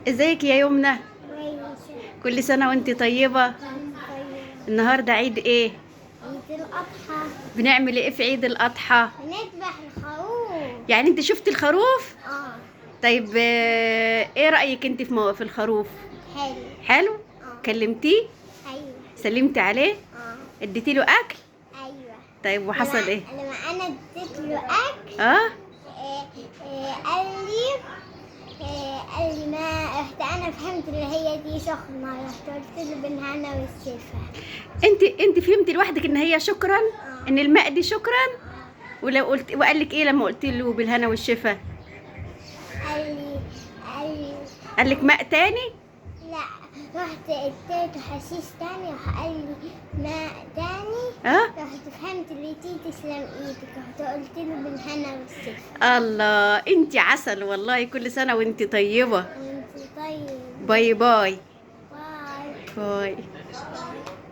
ازيك يا يمنى؟ كويسة. كل سنة وانت طيبة. طيب. النهاردة عيد ايه؟ عيد الأضحى. بنعمل ايه في عيد الأضحى؟ بنذبح الخروف. يعني انت شفتي الخروف؟ اه. طيب ايه رأيك انت في الخروف؟ حلو. حلو؟ اه. كلمتيه؟ ايوه. سلمتي عليه؟ اه. اديتي له اكل؟ ايوه. طيب وحصل لما ايه؟ لما انا اديت له اكل. اه. قال لي، قال لي ما رحت انا فهمت اللي هي دي سخنة، رحت قلت له بالهنا والشفا. انت فهمتي لوحدك ان هي شكرا؟ اه. ان الماء دي شكرا؟ اه. ولو قلت وقال لك ايه لما قلت له بالهنا والشفا؟ قال لي قال لي قال لك ماء تاني؟ لا، رحت اديته حشيش تاني، راح قال لي ماء تاني. اه. رحت فهمت اللي تي تسلم ايدك، رحت قلت له بالهنا والشفا. الله، انت عسل والله. كل سنة وانت طيبة. وانت طيب. bye bye. bye. bye. bye.